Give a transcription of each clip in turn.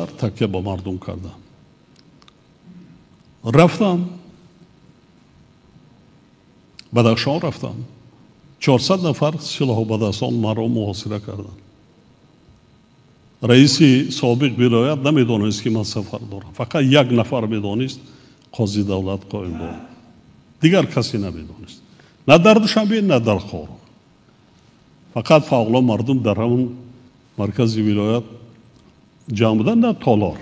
Такя ба мардум кардам. Рафтам, Бадахшон рафтам. 400 нафар силоҳу ба дастон маро муҳосира карданд. Раиси собиқ вилоят намедонист, ки ман сафар дорам. Фақат як нафар медонист, қози давлат Қоимбоев. Дигар касе намедонист. На дар Душанбе, на дар Хоруғ. Фақат фаъоло мардум дар ҳамон маркази вилоят ҷамъ буданд, дар толор.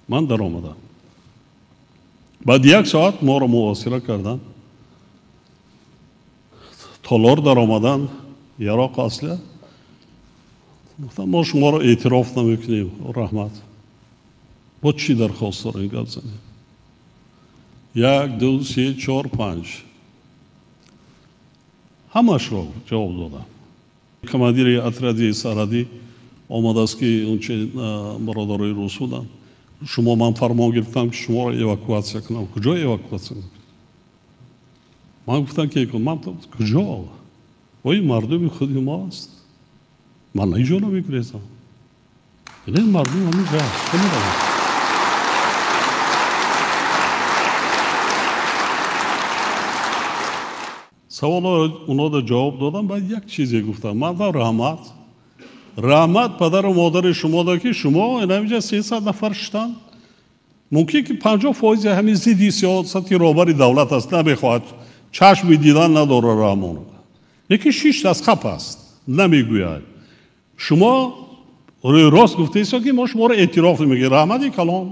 Ман даромадам. Баъд як соат моро муҳосира карданд. Толор даромаданд, яроқ аслия. Гуфтам, мо шуморо эътироф намекунем. Раҳмат. Бо чӣ дархост дорем гап занем? 1, 2, 3, 4, 5. Ҳамашро ҷавоб додам. Командири отряди сарҳадӣ омадааст, ки онче бародарои рус буданд. Шумо ман фармон гирифтам, ки шуморо эвакуатсия кунам. Куҷо эвакуатсия кунам? Ман гуфтам, ки ман куҷо? Ои мардуми худи мо аст. Ман ҳеҷ ҷо намегурезам. Ин мардум ҳамин ҷо аст. Чӣ меравам? Саволҳоро онҳоро ҷавоб додам, баъд як чизе гуфтам. Ман гуфтам, раҳмат. Раҳмат падару модари шумо да, ки шумо инаминҷа 300 нафар шудан. Мумкин ки 50% ҳамин зидди сиёсати роҳбари давлат аст, намехоҳад, чашми дидан надорад Раҳмонов. Лекин шишт аз хап аст, намегӯяд. Шумо рӯи рост гуфтаед, ки мо шуморо эътироф намекунем. Раҳмати калон,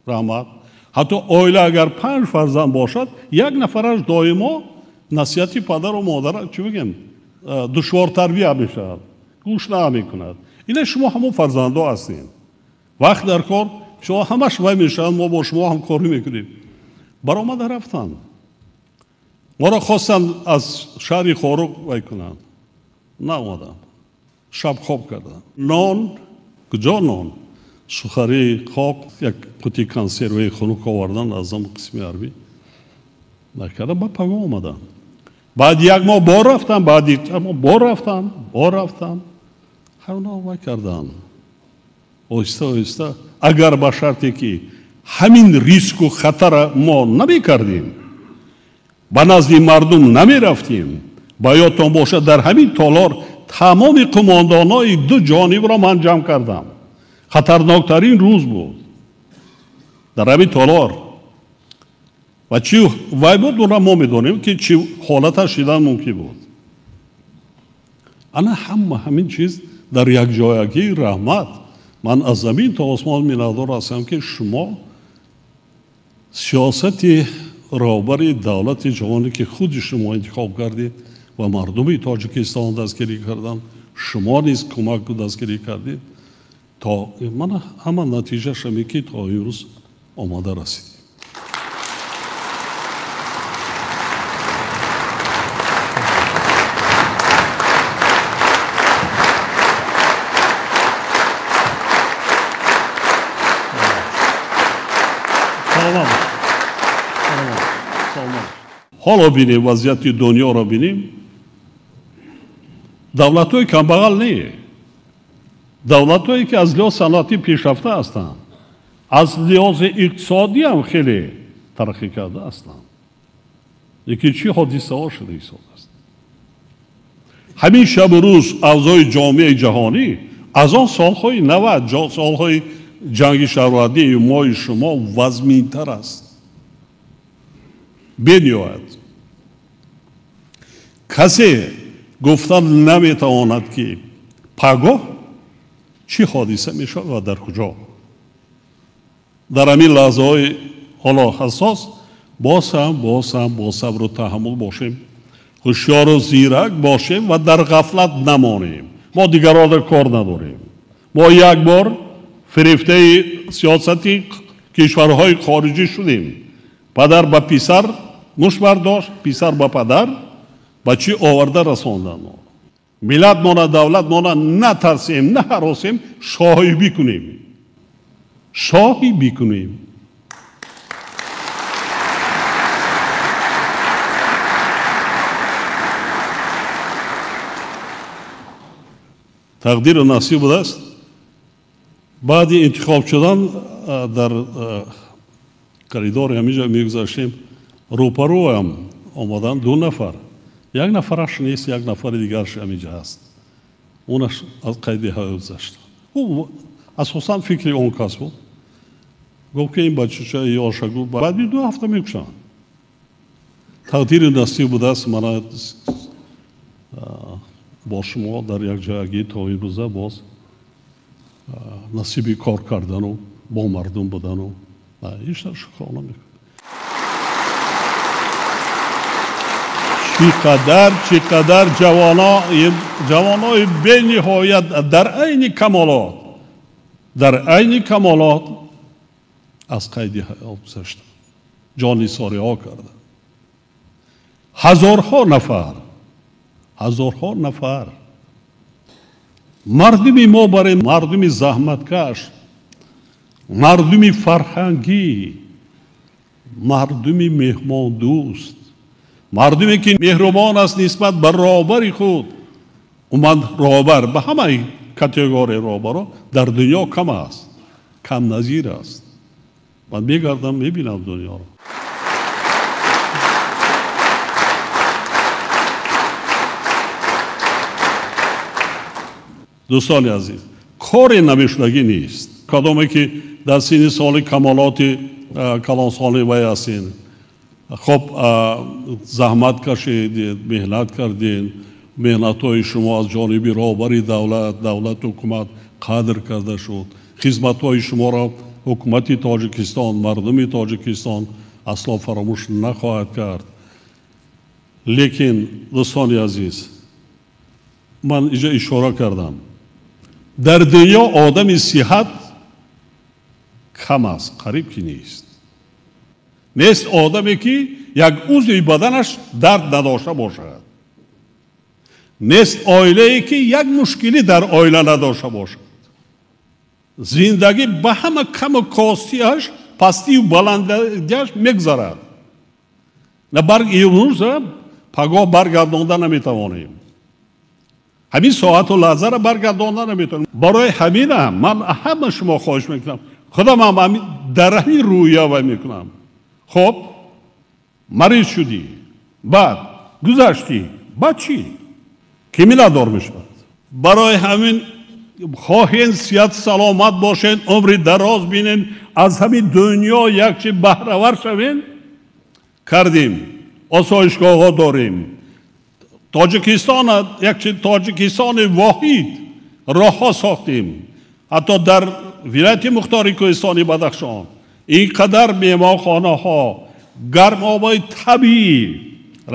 раҳмат. Ҳатто оила агар 5 фарзанд бошад, як нафараш доимо насиҳати падару модара, чӣ бигем, душвортарбия мешавад, гӯш намекунад. Ина шумо ҳамон фарзандо ҳастед. Вақт дар кор шумо ҳамаш вай мешавад, мо бо шумо ҳамкорӣ мекунем. Баромада рафтанд. Моро хостанд аз шаҳри Хоруғ вай кунанд. Наомадам. Шаб хоб кардам. Нон, куҷо нон? Сухари қоқ, як қути консерваи хунук овардан аз он қисми ҳарбӣ. Накарда, ба паго омадам. Баъд як моҳ бор рафтам, баъд як моҳ бор рафтам, бор рафтам. Ҳамона вай карданд. Оҳиста, оҳиста, агар ба шарте ки ҳамин риску хатара мо намекардем, ба назди мардум намерафтем, ба ёдтон бошад, дар ҳамин толор тамоми қумондонои ду ҷонибро ман ҷамъ кардам. Хатарноктарин рӯз буд дар ҳамин толор. Ва чӣ вай буд, онро мо медонем, ки чӣ ҳолаташ шидан мумкин буд. Ана ҳама ҳамин чиз дар якҷоягӣ. Раҳмат. Ман аз замин то осмон миннатдор ҳастам, ки шумо сиёсати роҳбари давлати ҷавоне, ки худи шумо интихоб кардед ва мардуми Тоҷикистон дастгирӣ карданд, шумо низ кӯмаку дастгирӣ кардед, то мана ҳама натиҷааш ҳаме, ки то имрӯз омода расидем. Ҳоло бинем вазъияти дунёро бинем, давлатҳои камбағал не, давлатҳое ки аз лиҳози саноатӣ пешрафта ҳастанд, аз лиҳози иқтисодӣ ҳам хеле тараққӣ карда ҳастанд. Лекин чӣ ҳодисаҳо шуда истодааст? Ҳамин шабу рӯз авзои ҷомеаи ҷаҳонӣ аз он солҳои 90, солҳои ҷанги шаҳрвандии мои шумо вазминтар аст. Бениҳоят. Касе гуфтан наметавонад, ки пагоҳ чӣ ҳодиса мешавад ва дар куҷо. Дар ҳамин лаҳзаҳои ҳоло ҳассос боз ҳам бо сабру таҳаммул бошем, ҳушёру зирак бошем ва дар ғафлат намонем. Мо дигарро кор надорем. Мо як бор фирефтаи сиёсати кишварҳои хориҷӣ шудем. Падар ба писар муш бардошт, писар ба падар, ба чӣ оварда расонданд мо. Миллат мона, давлат мона натарсем, наҳаросем, шоҳӣ бикунем. Шоҳӣ бикунем. Тақдиру насиб будааст. Баъди интихоб шудан дар коридори ҳаминҷо мегузаштем, рӯпарӯям омадан 2 нафар. Як нафараш нест, як нафари дигараш ҳаминҷо ҳаст. Онаш аз қайди ҳаёт гузашт. Ӯ асосан фикри он кас буд. Гуфт ки ин бачача ёша, гуфт баъди 2 ҳафта мекушанд. Тақдири насиб будааст мана бо шумо дар як ҷойгӣ то имрӯза боз насиби кор кардану бо мардум будану ҳеҷ шукрона мекунам. Чӣ қадар ҷавонои бениҳоят дар айни камолот аз қайди ҳаёт гузаштанд, ҷоннисориҳо карданд. Ҳазорҳо нафар мардуми мо барои мардуми заҳматкаш, мардуми фарҳангӣ, мардуми меҳмондӯст, мардуме ки меҳрубон аст нисбат ба роҳбари худ. Умуман роҳбар ба ҳамаи категорияи роҳбаро дар дунё кам аст, камназир аст. Ман мегардам, мебинам дунёро. Дӯстони азиз, кори намешудагӣ нест. Кадоме ки дар синни соли камолоти калонсоли вай ҳастед, хоб заҳмат кашидед, меҳнат кардед, меҳнатҳои шумо аз ҷониби роҳбари давлат ҳукумат қадр карда шуд. Хизматҳои шуморо ҳукумати Тоҷикистон, мардуми Тоҷикистон асло фаромӯш нахоҳад кард. Лекин дӯстони азиз, ман инҷо ишора кардам, дар дунё одами сиҳат кам аст, қариб ки нест. Нест одаме ки як узви баданаш дард надошта бошад. Нест оилае ки як мушкилӣ дар оила надошта бошад. Зиндагӣ ба ҳама каму костиаш, пастию баландиаш мегузарад. На барг имрӯза пагоҳ баргардонда наметавонем. Ҳамин соату лаҳзаро баргардонда наметавонем. Барои ҳаминам ман ҳама шумо хоҳиш мекунам, худам ҳам дар ҳамин рӯя вай мекунам. Хоб, мариз шудӣ, баъд гузаштӣ, баъд чӣ? Ки миннатдор мешавад? Барои ҳамин хоҳен сиҳат саломат бошен, умри дароз бинен, аз ҳамин дунё якчи баҳравар шавен, кардем, осоишгоҳҳо дорем. Тоҷикистон якчи Тоҷикистони воҳид роҳҳо сохтем. Ҳатто дар вилояти мухтори Кӯҳистони Бадахшон ин қадар меҳмонхонаҳо, гармобҳои табиӣ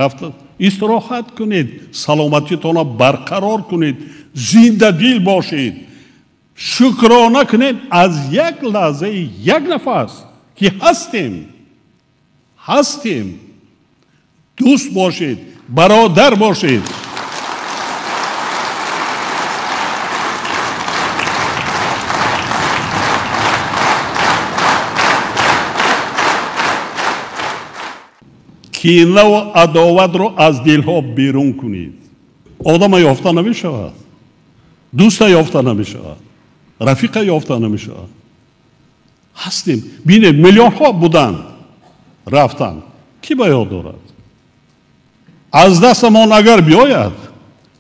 рафта истироҳат кунед, саломатитонро барқарор кунед, зиндадил бошед, шукрона кунед аз як лаҳзаи як нафас ки ҳастем, дӯст бошед, бародар бошед. Кинаву адоватро аз дилҳо берун кунед. Одама ёфта намешавад, дӯста ёфта намешавад, рафиқа ёфта намешавад. Ҳастем, бинед, миллионҳо буданд, рафтанд. Кӣ ба ёд дорад? Аз дастамон агар биёяд,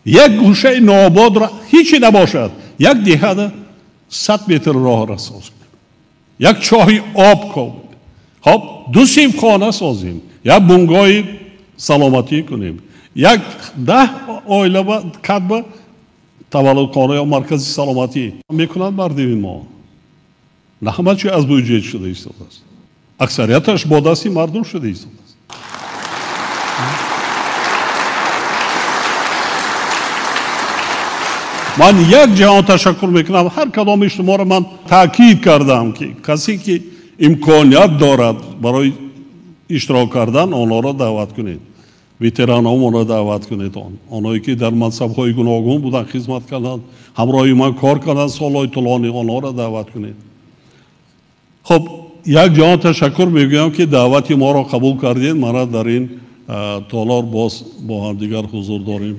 як гӯшаи ноободро ҳечи набошад, як деҳада 100 метр роҳро созем, як чоҳи об кобем, хоб 2 синфхона созем, як бунгоҳи саломатӣ кунем, як 10 оила катба таваллудхона ё маркази саломатӣ мекунанд мардуми мо. На ҳама чи аз буҷет шуда истодааст, аксарияташ бо дасти мардум шуда истодааст. Ман як ҷаҳон ташаккур мекунам ҳар кадоми шуморо. Ман таъкид кардам ки касе ки имконият дорад барои иштирок кардан, онҳоро даъват кунед, ветеранҳоро даъват кунед, онҳое ки дар мансабҳои гуногун буданд, хизмат карданд, ҳамроҳи ман кор карданд солҳои тӯлонӣ, онҳоро даъват кунед. Хоб, як ҷаҳон ташаккур мегӯям ки даъвати моро қабул кардед. Мана дар ин толор боз бо ҳамдигар ҳузур дорем.